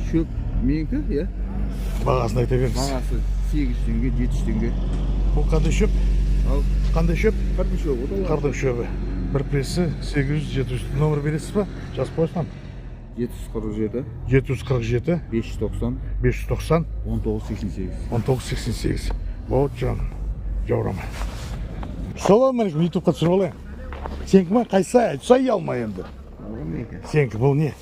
Шөп менікі, иә. Бағасын айта беріңіз. Бағасы 800 теңге, 700 теңге. Бұл қандай шөп? Ал Қандай шөп? қырдың шөбі ғой. Қырдың шөбі. Бір пресі 800-700. Номер бересіз ба? Жазып қойсам. 747 747 590 590 1988. 1988. Вот жаным. Жаурама. Ассалаумағалейкум, ютубқа түсіріп алайын. Сенікі ма? Қайсысы? Айтса ұялма енді. Менікі. Сенікі бұл не?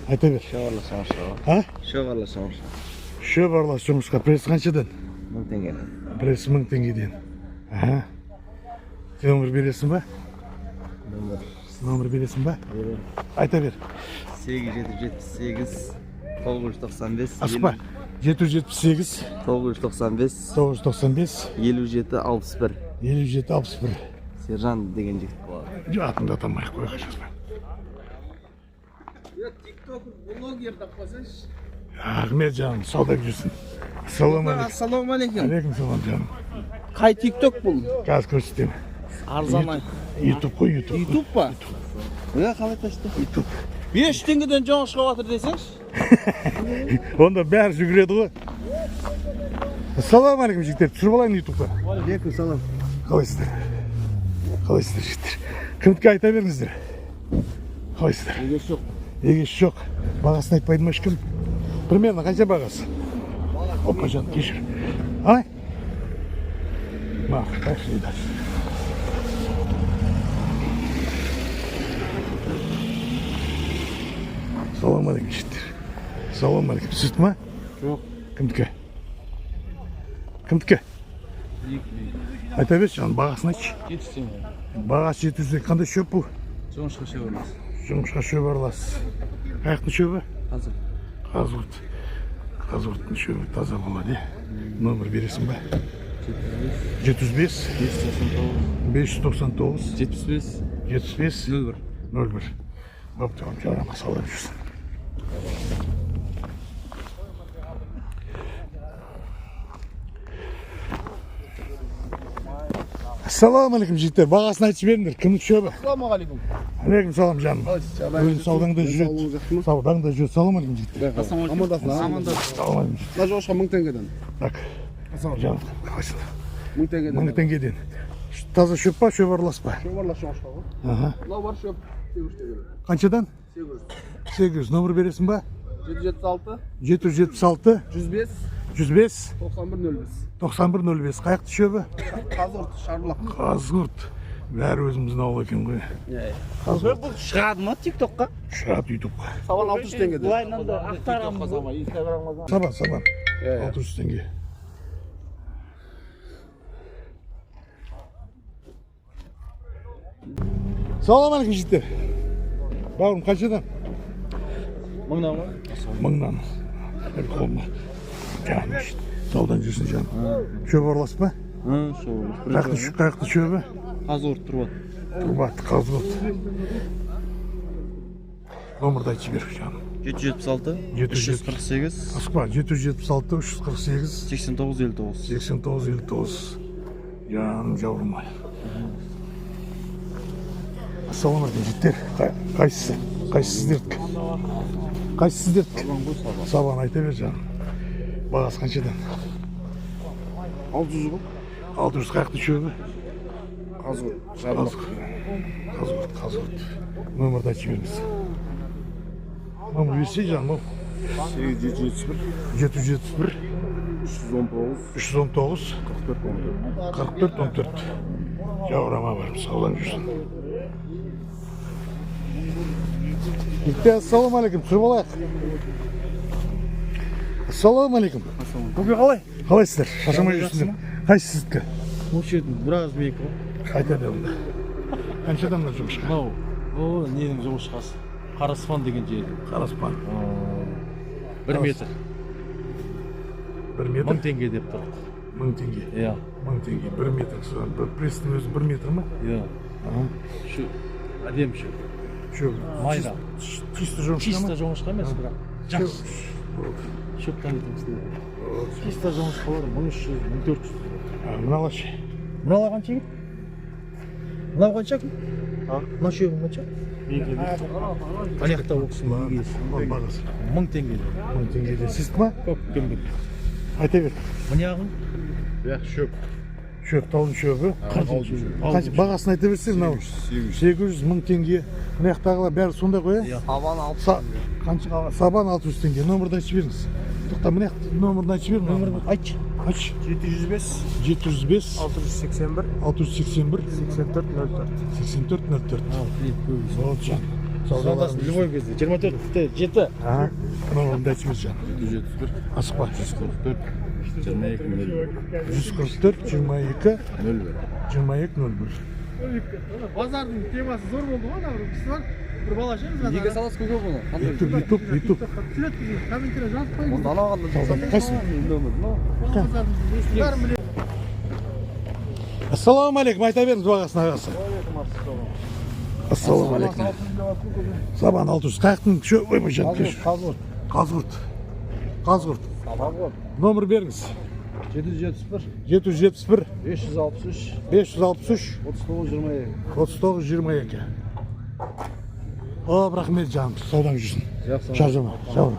Айта бер. Шөп аралас жоңышқа. А? Шөп аралас жоңышқа. Шөп аралас жұмысқа. Пресс қаншадан? 1000 теңге. Пресс 1000 теңгеден. Аха. Номер бересің ба? Номер Номер бересің ба? Айта бер. 8778 995 Асықпа. 778 995 995 57 61. 57 61. Сержан деген жігіт болады. Жоқ, атыңды атамай ақ қойға жазба. Тикток блогер деп қойсаңшы. Ахмет жаным, сауда жүрсін. Ассалаумағалейкум. Ассалаумағалейкум. Алейкум салам жаным. Қай тикток бұл? Қазір көрсетемін. Арзан. Ютуб қой, ютуб. Ютуб па? Е, қалай ташты? Ютуб. 5 теңгеден жоңышқа жатыр десеңші. Онда бәрі жүгіреді ғой. Ассалаумағалейкум жігіттер, түсіріп алайын ютубқа. Алейкум салам. Қалайсыздар? Қалайсыздар жігіттер? Кімдікі айта беріңіздер. Қалайсыздар? Егесі жоқ. Егесі жоқ. Бағасын айтпайды ма ешкім? Примерно қанша бағасы? Опа жаным, кешір. Ай? Мақ, пошли дальше. Салам алейкум жігіттер. Салам алейкум. Сіздікі ма? Жоқ. Кімдікі? Кімдікі? Айта берші, жаным, бағасын айтшы. 700 теңге. Бағасы 700 теңге. Қандай шөп бұл? Жоңышқа шөп аралас. Жоңышқа шөп аралас. Қаяқтың шөбі? Қазір. Қазығұрт. Қазығұрттың шөбі таза болады, иә? Номер бересің ба? 705 599 599 75 75 01. 01. Бопты, вам жарама салып жүрсін. Ассалаумағалейкум жігіттер, бағасын айтып жіберіңдер, кімнің шөбі? Ассалаумағалейкум. Алейкум салам жаным. Өзің саудаң да жүреді. Саудаң да жүреді. Салам алейкум жігіттер. Амандасың. Амандасың. Салам алейкум жігіттер. Мына жоңышқа 1000 теңгеден. Так, жаным, қалайсың? 1000 теңгеден. 1000 теңгеден. Таза шөп па, шөп аралас па? Шөп аралас жоңышқа ғой. Аха. Мынау бар шөп 800 теңгеден. Қаншадан? 800. 800. Номер бересің ба? 776 776 105 105 91 05. 91 05. Қаяқты шөбі? Қазығұрт, Шарбұлақ. Қазығұрт. Бәрі өзіміздің ауыл екен ғой. Қазығұрт. Бұл шығады ма тиктокқа? Шығады ютубқа. Сабан 600 теңгеден. Былайынан да ақтарамыз. Сабан, сабан. 600 теңге. Салам алейкум жігіттер. Бауырым қаншадан? Мыңнан ғой. Мыңнан. Бір қолыма. Жаным саудан жүрсін жаным. Шөп аралас па? Шөп. Қаяқты шөбі? Қазығұрт тұрып. Тұрбат, Қазығұрт. Номерді айтып жібер жаным. 776 770. 348 Асықпа, 776 348 89 59. 89 59. Жаным жауырым ай. Ассалаумағалейкум жігіттер. Қайсысы? Қайсысы сіздердікі? Қайсысы сіздердікі? Сабан айта бер жаным. Бағасы қаншадан? 600 ғой. 600 қаяқты шөбі? Қазығұрт, Шарбұлақ. Қазығұрт, Қазығұрт. Номерді айтып жіберіңіз. Номер берсе жаным ау. 871 771 319 319 44 14. 44 14. Жаурама барым, саудан жүрсін. Жігіттер, ассалаумағалейкум, түсіріп алайық. Ассалаумағалейкум. Көке қалай? Қалайсыздар? Шаршамай жүрсіңдер. Қайсысы сіздікі? Осы жердің біраз биік ғой. Айта бер онда. Қаншадан мына жұмысқа? Мынау о ненің жоңышқасы? Қараспан деген жердің. Қараспан. 1 метр. 1 метр. 1000 теңге деп тұр. 1000 теңге. Иә. 1000 теңге. 1 метр. Содан бір пресстің өзі 1 метр ма? Иә. Шу әдемі шөп. Шөп. Майда. Чисто жоңышқа ма? Чисто жоңышқа емес, бірақ жақсы. Болды. Шөп танитын кісілер. Чисто жоңышқалар 1300, 1400. А, мыналар ше? Мыналар қанша екен? Мынау қанша? Мына шөбің қанша? Ана жақта ол кісінің егесі. Бағасы 1000 теңге. 1000 теңгеден. Сіздікі ма? Көк кембек. Айта бер. Мынағың Шөп. Шөп, таудың шөбі. Қанша бағасын айта берсең мынау? 800 мың теңге. Мына жақтағылар бәрі сондай ғой, иә? Сабан 600. Қанша? Сабан 600 теңге. Номерді айтып жіберіңіз. Тоқта, мына жақ номерін айтып жібер. Нөмірін айтшы. Айтшы. 705 705 681 681 84 04. 84 04. Вот жан. Звондасын любой кезде. 24-те 7. Ага. Номерімді айтып жібер жан. 771 Асықпа. 144 22 01. 144 22 01. 22 01. Базардың темасы зор болды ғой, ана бір кісі бар. Бір бала ше, біз Неге саласыз көке бұны? Қандай? Ютуб, Ютуб, Ютуб. сурет комментарий жазып қойыңыз. Онда анау қандай? Сауда қайсы? Нөмір, мынау. Бәрін біледі. Ассалаумағалейкум, айта беріңіз бағасын ағасы. Ассалаумағалейкум. Сабан 600. Қаяқтың шөп, ой, жан, Қазғұрт. Қазғұрт. Қазғұрт. Номер беріңіз. 771 771 563 563 39 22. 39 22. О, рахмет жаным, саудаң жүрсін. Шаршама, жаура.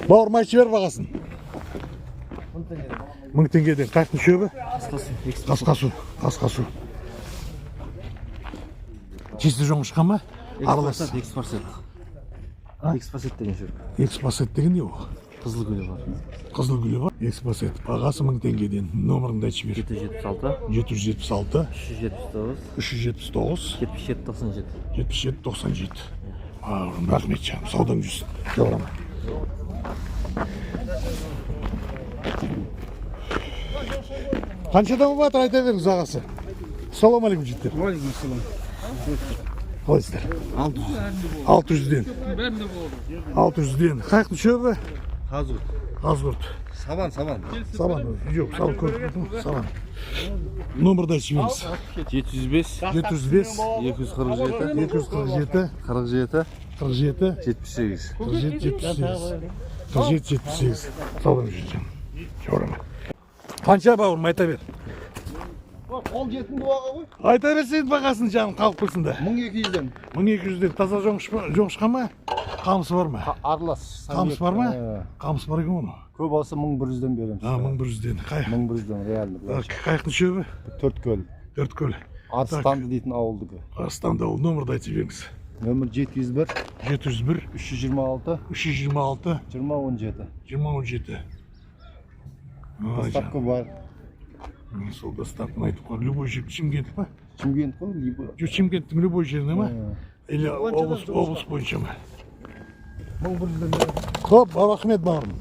Бауырым, айтып жібер бағасын. 1000 теңгеден. Қаяқтың шөбі? Қасқасу. Қасқасу. Чисто жоңышқа ма? Аралас. Экспорсет. Экспорсет деген шөп. Экспосет деген не ол? Қызыл гүлі бар. Қызыл гүлі бар. Экспосет. Бағасы 1000 теңгеден. Номеріңді айтып жібер. 776 776 379 379 77 97. 77 97. Бауырым, рахмет жаным, саудаң жүрсін. Жауырама. Қаншадан болып жатыр, айта беріңіз ағасы. Ассалаумағалейкум, жігіттер. Уағалейкум. Қалайсыздар? 600-ден. 600-ден. Қаяқтың шөбі? Қазғұрт. Қазғұрт. Сабан, сабан. Сабан. Жоқ, сабан көріп тұрмын. Сабан. Номерді айтып жіберіңіз. 705 705 247 247 47 47 78. 47 78. 47 78. Саудаң жүрсін жаным. Жауырама. Қанша, бауырым, айта бер. Қол жетімді баға ғой. Айта берсең бағасын, жаным, қалып қойсын да. 1200-ден. 1200-ден. Таза жоңышқа ма? Қамысы бар ма? Аралас. Қамыс бар ма? Қамыс бар екен оның. Көп алса 1100-ден береміз. А, 1100-ден. Қай? 1100-ден реально. Қаяқтың шөбі? Төрткөл. Төрткөл. Арыстанды дейтін ауылдікі. Арыстанды ауыл. Номерді айтып жіберіңіз. Нөмір 701 701 326 326 20 17. 20 17. Доставка бар. Сол доставканы айтып қой. Любой жер, Шымкент па? Шымкент қой, либо. Жоқ, Шымкенттің любой жеріне ма? Или облыс бойынша ма? Хоп, рахмет, бауырым.